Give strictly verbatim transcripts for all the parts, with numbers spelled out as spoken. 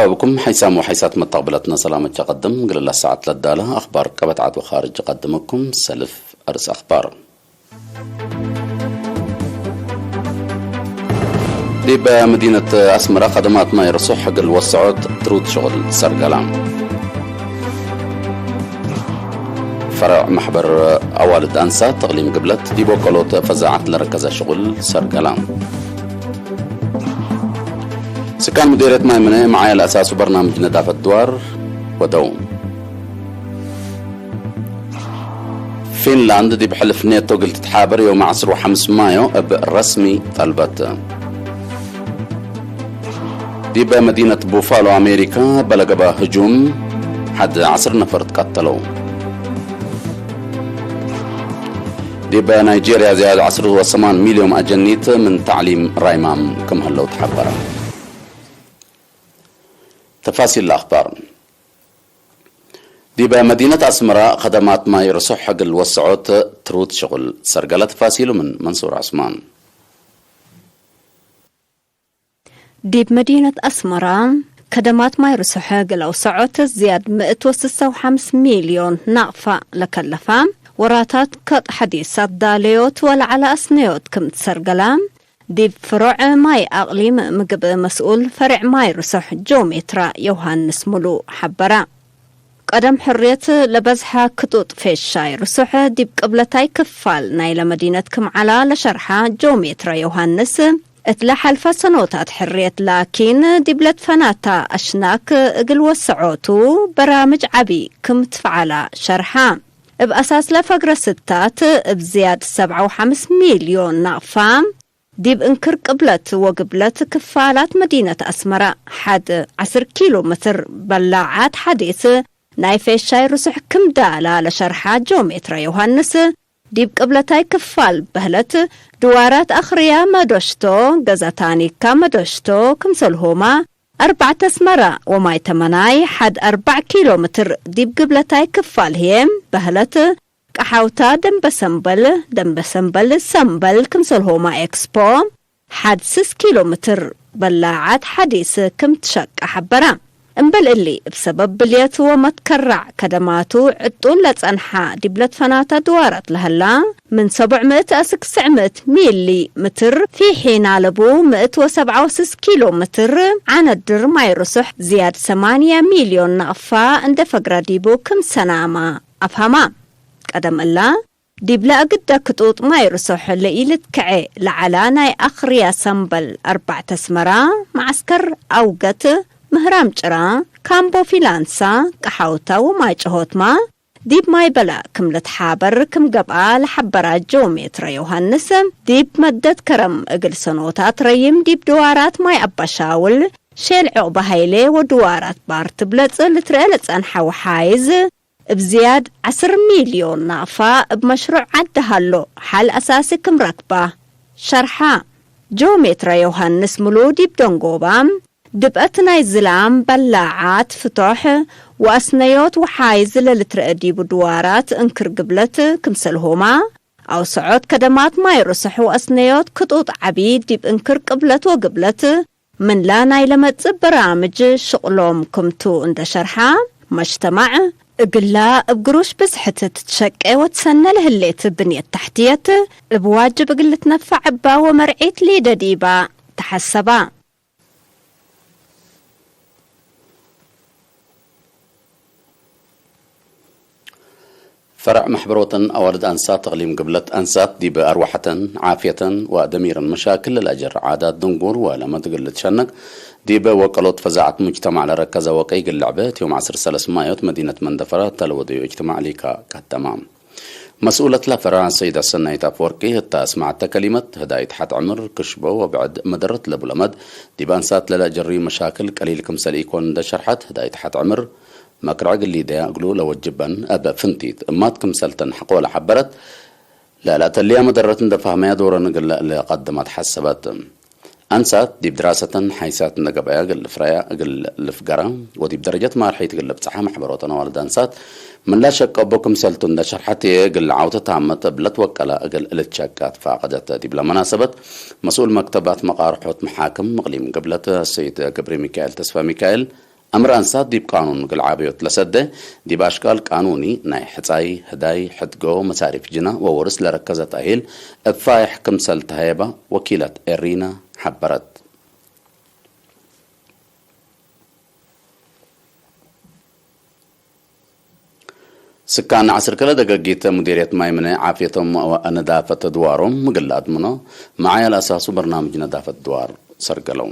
እብኩም ሐይሳም ወሐይሳት መተቅብለትነ ሰላመ ጀቀድም። እግል ለሳዐት ለዳለ አኽባር ቀበት ዐድ ወኻርጅ ቀድምኩም። ሰልፍ አርስ አኽባር። ዲብ መዲነት አስመረ ከደማት ማይ ርሱሕ እግል ወሰዖት ትሩድ ሽቁል ሰርገላ። ፈረዕ መሕበር አዋልድ አንሳት ተቅሊም ግብለት ዲብ ወቀሎት ፈዛዐት ለረከዘ ሽቁል ሰርገላ። ስካን ምዴርየት ማይ ምነ መዓያ ለአሳሱ በርናምጅ ነዳፈት ድዋር ወደው። ፊንላንድ ዲብ ሕልፍ ኔቶ እግል ትትሓበር ዮም ዐስር ወሐምስ ማዮ እብ ረስሚ ጠልበት። ዲበ መዲነት ቡፋሎ አሜሪካ በለገበ ህጁም ሐድ ዐስር ነፈር ትቀተለው። ዲበ ናይጄርያ ዝያድ ዐስር ወሰማን ሚልዮን አጀኒት ምን ተዕሊም ራይማም ክም ህለው ተሐበረ። ተፋሲል ለአኽባር። ዲበ መዲነት አስመረ ከደማት ማይ ርሱሕ እግል ወሰዖት ትሩድ ሽቁል ሰርገለ። ተፋሲሉ ምን መንሱር ዑስማን። ዲብ መዲነት አስመረ ከደማት ማይ ርሱሕ እግል አውሰዖት ዝያድ ምእት ወስሳ ወሐምስ ሚልዮን ናቅፋ ለከለፋ ወራታት ከጥ ሐዲሳት ዳለዮት ወለዐለ አስነዮት ክም ትሰርገለ፣ ዲብ ፍሮዕ ማይ አቅሊም ምግብ መስኡል ፈሬዕ ማይ ርሱሕ ጆሜትራ ዮሃንስ ሙሉ ሐበረ። ቀደም ሕርየት ለበዝሐ ክጡጥ ፌሻይ ርሱሕ ዲብ ቅብለታይ ክፋል ናይለ መዲነት ክም ዐላ ለሸርሐ ጆሜትራ ዮሃንስ፣ እትለ ሐልፈ ሰኖታት ሕርየት ላኪን ዲብ ለትፈናታ አሽናክ እግል ወሰዖቱ በራምጅ ዐቢ ክም ትፍዐላ ሸርሐ። እብ አሳስ ለፈግረ ስታት እብ ዝያድ ሰብዓ ወሐምስ ሚልዮን ናቅፋ ዲብ እንክር ቅብለት ወግብለት ክፋላት መዲነት አስመረ ሐድ ዐስር ኪሎ ሜትር በላዓት ሐዲስ ናይ ፌሻይ ርሱሕ ክም ዳላ ለሸርሐ ጆሜትራ ዮሃንስ፣ ዲብ ቅብለታይ ክፋል በህለት ድዋራት አክርያ መዶሽቶ፣ ገዘ ታኒካ መዶሽቶ፣ ክምሰልሆማ አርባዕተ አስመረ ወማይ ተመናይ ሐድ አርበዕ ኪሎ ሜትር ዲብ ግብለታይ ክፋል ህዬ በህለት፣ ቀሓውታ ደንበሰንበል፣ ደንበሰንበል ሰንበል ክምሰልሆማ ኤክስፖ ሐድ ስስ ኪሎ ሜትር በላዓት ሐዲስ ክም ትሸቀ ሐበረ። እምበል እሊ፣ እብ ሰበብ ብልየት ወመትከራዕ ከደማቱ ዕጡል ለጸንሐ ዲብ ለትፈናተ ድዋራት ለሀላ፣ ምን ሰቡዕ ምእት አስክ ትስዕ ምእት ሚሊ ሜትር ፊሒን አለቡ ምእት ወሰብዓ ወስስ ኪሎ ሜትር ዐነድር ማይ ርሱሕ ዝያድ ሰማንያ ሚልዮን ናቅፋ እንደ ፈግረ ዲቡ ክም ሰናማ አፍሀማ። ቀደም እላ፣ ዲብለ አግደ ክጡጥ ማይ ርሶሕ ለኢልትከዔ ለዐላ ናይ አክርያ ሰምበል አርባዕተ አስመራ፣ መዐስከር አውገት፣ ምህራም ጭራ፣ ካምቦ ፊላንሳ፣ ቀሓውታ ወማይ ጨሆትማ፣ ዲብ ማይ በላ ክም ልትሓበር ክም ገብአ ለሐበራ ጂኦሜትረ ዮሃንስ፣ ዲብ መደት ከረም እግል ሰኖታት ረይም ዲብ ድዋራት ማይ አባሻውል፣ ሼል ዑቅበ ሀይሌ ወድዋራት ባር ትብለጽ ልትርአ ለጸንሐ ወሓይዝ፣ እብ ዝያድ ዐስር ሚልዮን ናቅፋ እብ መሽሩዕ ዐድ ሀሎ ሐል አሳሲ ክም ረክባ ሸርሐ። ጂኦሜትረ ዮሃንስ ምሉ ዲብ ደንጎባ፣ ድብአት ናይ ዝላም በላዓት ፍቶሕ ወአስነዮት ወሓይዝ ለልትረአ ዲቡ ድዋራት እንክር ግብለት ክምሰልሆማ፣ አውሰዖት ከደማት ማይ ርሶሕ ወአስነዮት ክጡጥ ዐቢ ዲብ እንክር ቅብለት ወግብለት፣ ምንላ ናይ ለመጽእ በራምጅ ሽቅሎም ክምቱ እንደ ሸርሐ፣ መጅተማዕ እግላ እብ ግሩሽ ብዝሕት ትትሸቄ ወትሰነ ለህሌት ብንየት ተሕትየት፣ እብ ዋጅብ እግል ልትነፈዕ እባ ወመርዒት ሊደ ዲባ ተሐሰባ። ፈረዕ መሕበሮተን አዋልድ አንሳት እቅሊም ግብለት አንሳት ዲብ አርወሐተን፣ ዓፍየተን ወደሚረን መሻክል ለለአጀር ዓዳት ድንጉር ወለመድ እግል ልትሸነግ፣ ዲብ ወቀሎት ፈዛዐት ሙጅተማዕ ለረከዘ ወቀይ እግል ለዕበ፣ እት ዮም ዐስር ሰለስ ማዮት መዲነት መንደፈራ እተ ለወደዩ እጅትማዕ ሊካ ቀደማ። መስኡለት ለፈረዕ ሰይድ አሰናይት አፍወርቂ ህተ አስመዐተ ከሊመት፣ ህዳይት ሐት ዕምር፣ ክሽቦ ወብዕድ መደረት ለቡ ለመድ፣ ዲብ አንሳት ለለአጀሪ መሻክል ቀሊል ክምሰል ኢኮን እንደ ሸርሐት፣ ህዳይት ሐት ዕምር፣ መክርዕ እግል ሊደያ እግሉ ለወጅበን እብ ፍንቲት እማት ክምሰል ተንሐቆ ለሐበረት፣ ለለአተልያ መደረት እንደ ፋህመያ ዶረን እግል ለቀድመት ሐሰበት። አንሳት ዲብ ድራሰተን ሓይሳት እንደ ገብአያ እግል ልፍረያ እግል ልፍገራ ወዲብ ደረጀት ማርሐይት እግል ልብጽሓ መሕበሮተን አዋልድ አንሳት ምንላ ሸቀቦ ክምሰልቱ እንደ ሸርሐት እግል ዓውተ ታመት እብ ለትወቀላ እግል ልትሸቀ ትፋቀደት። ዲብለ መናሰበት መስኡል መክተባት መቃርሖት መሓክም እቅሊም ግብለት ሰይድ ገብረ ሚካኤል ተስፋ ሚካኤል አምር አንሳት ዲብ ቃኑን እግል ዓበዮት ለሰደ፣ ዲብ አሽቃል ቃኑኒ ናይ ሕጻይ፣ ህዳይ፣ ሕድጎ፣ መሳሪፍ ጅና ወወርስ ለረከዘ ተእሂል እብ ፋይሕ ክምሰል ተሀየባ ወኪለት ኤሪና ሐበረት። ስካን ዐስር ክለ ደገጊት ሙዲርየት ማይ ምነ ዓፍየቶም ወነዳፈት ድዋሮም እግል ለአድምኖ መዓያ ለአሳሱ በርናምጅ ነዳፈት ድዋር ሰርገለው።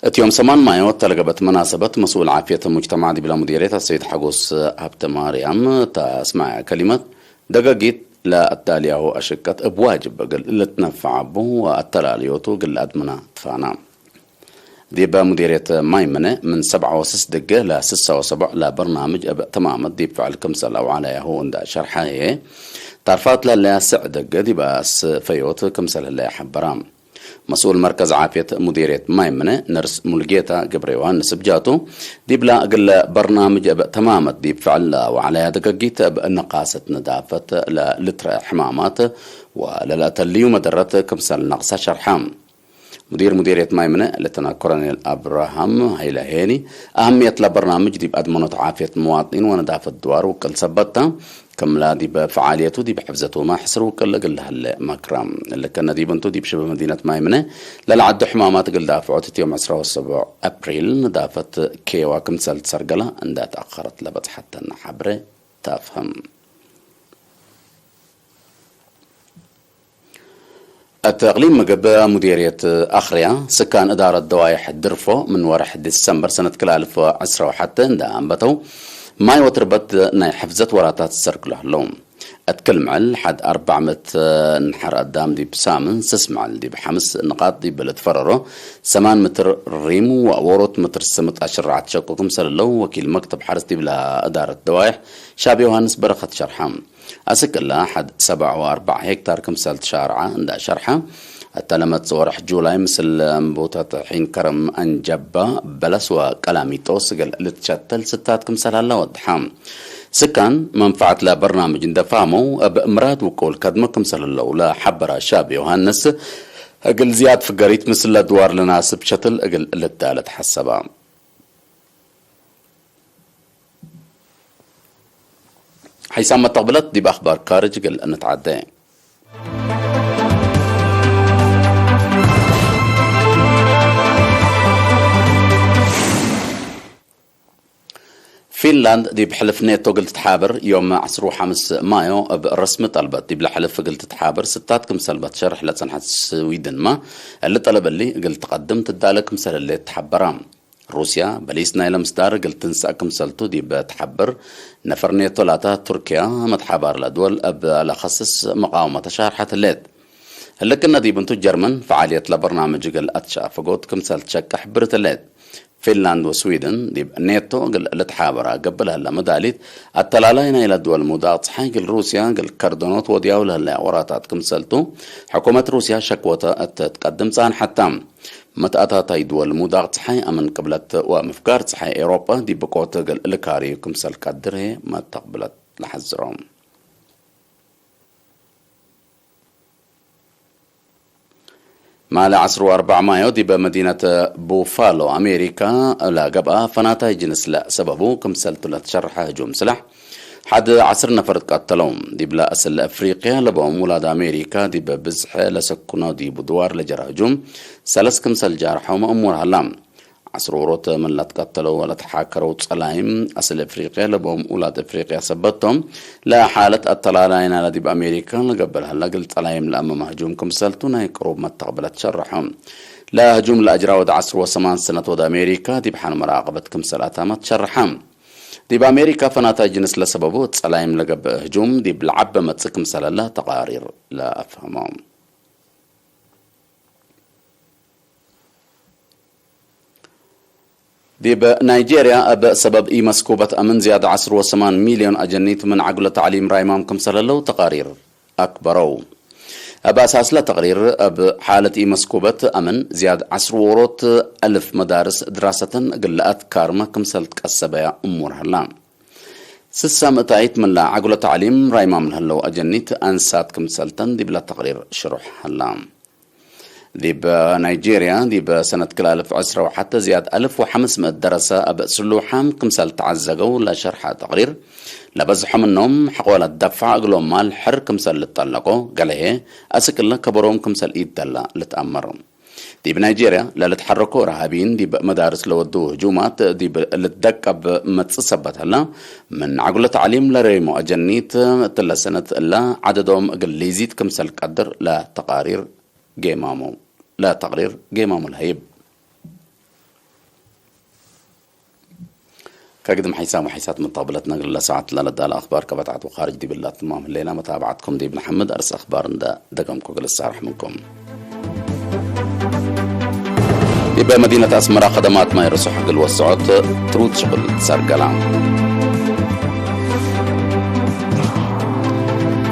እት ዮም ሰማን ማዮ ተለገበት መናሰበት መስኡል ዓፍየት ሙጅተማዕ ዲብለ ሙዲርየት አሰይድ ሐጎስ ሀብተ ማርያም ተ አስማዐ ከሊመት፣ ደገጊት ለአዳልያሁ አሽቀት እብ ዋጅብ እግል ልትነፈዕ ቡ ወአተላልዮቱ እግል ለአድምና ትፋና። ዲብ ሙዲርየት ማይ ምነ ምን ሰብዓ ወስስ ድገ ለስሳ ወሰቡዕ ለበርናምጅ እብ ተማመት ዲብ ፍዕል ክምሰል አውዓላያሁ እንደ ሸርሐ ህዬ፣ ታርፋት ለህለያ ስዕ ድገ ዲብ አስፈዮት ክምሰል ህለያ ሐበራ። መስኡል መርከዝ ዓፍየት ሙዲርየት ማይ ምነ ነርስ ሙልጌታ ገብረ ዮሐንስ እብ ጃቱ፣ ዲብላ እግለ በርናምጅ እብ ተማመት ዲብ ፍዕል ለአውዓላያ ደገጊት እብ ነቃሰት ነዳፈት ለልትረአ ሕማማት ወለለአተልዩ መደረት ክምሰል ነቅሰ ሸርሐ። ሙዲር ሙዲርየት ማይ ምነ ሌተና ኮሎኔል አብርሃም ሀይለ ሄኒ፣ አህምየት ለበርናምጅ ዲብ አድመኖት ዓፍየት መዋጥኒን ወነዳፈት ድዋር ውቅል ሰበት ተ፣ ክምላ ዲብ ፈዓልየቱ ዲብ ሕፍዘት ወማይ ሕስር ውቅል እግል ለሀለ መክረ። እሊ ከነ ዲብ እንቱ፣ ዲብ ሽበ መዲነት ማይ ምነ ለለዐዱ ሕማማት እግል ዳፍዖት እት ዮም ዕስራ ወሰቡዕ አፕሪል ነዳፈት ኬዋ ክምሰል ትሰርገላ እንደ ተአኸረት ለበጽሐተነ ሐብሬ ተአፍህም። እት እቅሊም ምግብ ሙዴርየት አክርያ፣ ስካን እዳረት ደዋይሕ ድርፎ፣ ምን ወርሕ ዲሰምበር ሰነት ክልኤ አልፍ ወዐስረ ወሐተ እንደ አንበተው፣ ማይ ወትርበት ናይ ሕፍዘት ወራታት ትሰርግሎ ህለው። እት ክል ምዕል ሐድ አርበዕ ምእት ነሐር አዳም ዲብ ሳምን፣ ስስ ምዕል ዲብ ሐምስ ንቃጥ ዲብ ልትፈረሮ፣ ሰማን ምትር ሪም ወአወሮት ምትር ስምጥ አሽራዕት ሸቁ ክምሰል ህለው፣ ወኪል መክተብ ሐርስ ዲብለ እዳረት ደዋይሕ ሻብ ዮሐንስ በረኸት ሸርሐ። አስክ እለ ሐድ ሰብዕ ወአርበዕ ሄክታር ክምሰል ትሻርዐ እንደ ሸርሐ፣ እተ ለመጽእ ወርሕ ጁላይ ምስል እንቡተት ሒን ከረም፣ አንጀባ፣ በለስ ወቀላሚጦስ እግል ልትሸተል ስታት ክምሰል ሀለ ወድሐ። ስካን መንፈዐት ለበርናምጅ እንደ ፋህመው፣ እብ ምራድ ውቁል ከድመ ክምሰል ህለው ለሐበረ ሻብ ዮሐንስ፣ እግል ዝያድ ፍገሪት ምስል ለድዋር ለናስብ ሸትል እግል ልዳለ ተሐሰበ። ሐይሳም መተቅብለት ዲብ አኽባር ካርጅ እግል እንትዓደ። ፊንላንድ ዲብ ሕልፍ ኔቶ እግል ትትሓብር ዮም ዐስር ወሐምስ ማዮ እብ ረስሚ ጠልበት። ዲብለ ሕልፍ እግል ትትሓብር ስታት ክምሰል በትሸርሕ ለጸንሐት ስዊድንመ፣ እሊ ጠለብ እሊ እግል ትቀድም ትዳለ ክምሰል ህሌት ተሐበረ። ሩስያ፣ በሊስ ናይለ ምስዳር እግል ትንሰእ ክምሰልቱ ዲብ ተሐብር፣ ነፈር ኔቶ ላተ ቱርክያ፣ መትሓባር ለድወል እብ ለከስስ መቃወመተ ሻርሐት ህሌት። ህልክነ ዲብ እንቱ ጀርመን፣ ፈዓልየት ለበርናምጅ እግል አትሸአፈጎት ክምሰል ትሸቀሕ ብርት ህሌት። ፊንላንድ ወስዊድን፣ ዲብ ኔቶ እግል ልትሓበራ ገብእ ለህለ መዳሊት፣ አተላላይ ናይለ ድወል ሙዳቅ ጸሓይ እግል ሩስያ እግል ከርደኖት ወድያው ለህለያ ወራታት ክምሰልቱ፣ ሕኩመት ሩስያ ሸክወተ እት ትቀድም ጻንሐታ። መትአታታይ ድወል ሙዳቅ ጸሓይ አምን ቅብለት ወምፍጋር ጸሓይ ኤውሮጳ ዲብ ብቆት እግል ልካርዩ ክምሰል ቀድር ህዬ መተቅብለት ለሐዝሮ። ማለ ዐስር ወአርበዕ ማዮ ዲብ መዲነት ቡፋሎ አሜሪካ ለገብአ ፈናታይ ጅንስ ለሰበቡ ክምሰልቱ ለትሸርሐ ህጁም ስላሕ ሐድ ዐስር ነፈር ትቀተለው። ዲብለ አስል አፍሪቅያ ለበኦም ውላድ አሜሪካ ዲብ ብዝሐ ለሰኩኖ ዲቡ ድዋር ለጀረ ህጁም ሰለስ ክምሰል ጃርሐው መእሙር ሀላ። ዐስር ዎሮት ምን ለትቀተለው ወለተሓከረው ጸላይም አስል አፍሪቅያ ለበኦም ውላድ አፍሪቅያ ሰበት ቶም። ለሓለት አተላላይና ለዲብ አሜሪካ ለገብእ ለሀለ እግል ጸላይም ለአመመ ህጁም ክምሰልቱ ናይ ቅሩብ መተቅብለት ሸርሐ። ለህጁም ለአጅራ ወድ ዐስር ወሰማን ሰነት ወድ አሜሪካ ዲብ ሐን መራቀበት ክምሰል አታመት ሸርሐ። ዲብ አሜሪካ ፈናታይ ጅንስ ለሰበቡ እት ጸላይም ለገብእ ህጁም ዲብ ለዐበ መጽእ ክምሰል ህለ ተቃሪር ለአፍሀመ። ዲብ ናይጄርያ እብ ሰበብ ኢመስኩበት አምን ዝያድ ዐስር ወሰማን ሚልዮን አጀኒት ምን ዐግሎ ተዕሊም ራይማም ክምሰል ህለው ተቃሪር አክበረው። እብ አሳስለ ተቅሪር፣ እብ ሓለት ኢመስኩበት አምን ዝያድ ዐስር ዎሮት አልፍ መዳርስ ድራሰተን እግል ለአትካርመ ክምሰል ትቀሰበያ እሙር ሀላ። ስሳ ምእታይት ምን ለዐግሎ ተዕሊም ራይማም ለህለው አጀኒት አንሳት ክምሰልተን ዲብለ ተቅሪር ሽሩሕ ሀላ። ዲብ ናይጄርያ፣ ዲብ ሰነት ክል አልፍ ዕስራ ወሐተ ዝያድ አልፍ ወሐምስ ምእት ደረሰ እብ ስሉሓም ክምሰል ተዐዘገው ለሸርሐ ተቅሪር፣ ለበዝሖ ምኖም ሕቆለ ደፋዕ እግሎም ማል ሕር ክምሰል ልትጠለቆ፣ ገሌ ህዬ አስክ እለ ከበሮም ክምሰል ኢደላ ልትአመር። ዲብ ናይጄርያ ለልትሐረኮ እርሃቢይን ዲብ መዳርስ ለወድዉ ህጁማት ዲብ ልትደቀብ መጽእ ሰበት ህለ፣ ምን ዐግሎ ተዕሊም ለረይሞ አጀኒት እትለ ሰነት እለ ዐደዶም እግል ሊዚድ ክምሰል ቀድር ለተቃሪር ጌማሙ፣ ለተቅሪር ጌማሙ ለሀይብ። ከግድም ሐይሳም ወሐይሳት መተቅብለትነ እግል ለሰዓት ለለዳለ አክባር ከበትዓት ወካርጅ ዲብላ ትማም ህሌና መታብዓትኩም ዲብ ነሐምድ አርስ አክባር እንደ ደገምኩ እግል እሳርሕ ምንኩም። ዲበ መዲነት አስመራ ከደማት ማይ ርሱሕ እግል ወሰዖት ትሩድ ሽቁል ትሰርገላ።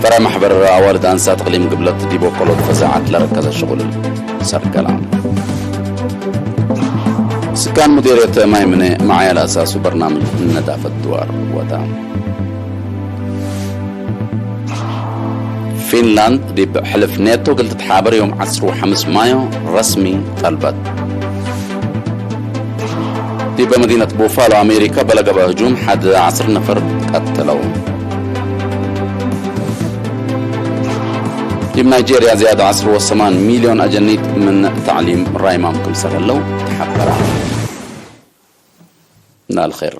ፈረ መሕበር አዋልድ አንሳት እቅሊም ግብለት ዲብ ወቀሎት ፈዛዐት ለረከዘ ሽቁል ሰርገላ። ስካን ሙዴርየት ማይ ምነ መዓያ ለአሳሱ በርናምጅ ነዳፈት ድዋር ወዳ። ፊንላንድ ዲብ ሕልፍ ኔቶ እግል ትትሓበር ዮም ዐስር ወሐምስ ማዮ ረስሚ ጠልበት። ዲበ መዲነት ቡፋሎ አሜሪካ በለገበ ህጁም ሐድ ዐስር ነፈር ቀትለው። ዲብ ናይጄርያ ዝያድ ዐስር ወሰማን ሚልዮን አጀኒት ምን ተዕሊም ራይማም ክምሰል ህለው ተሐበረ። ናልኼር።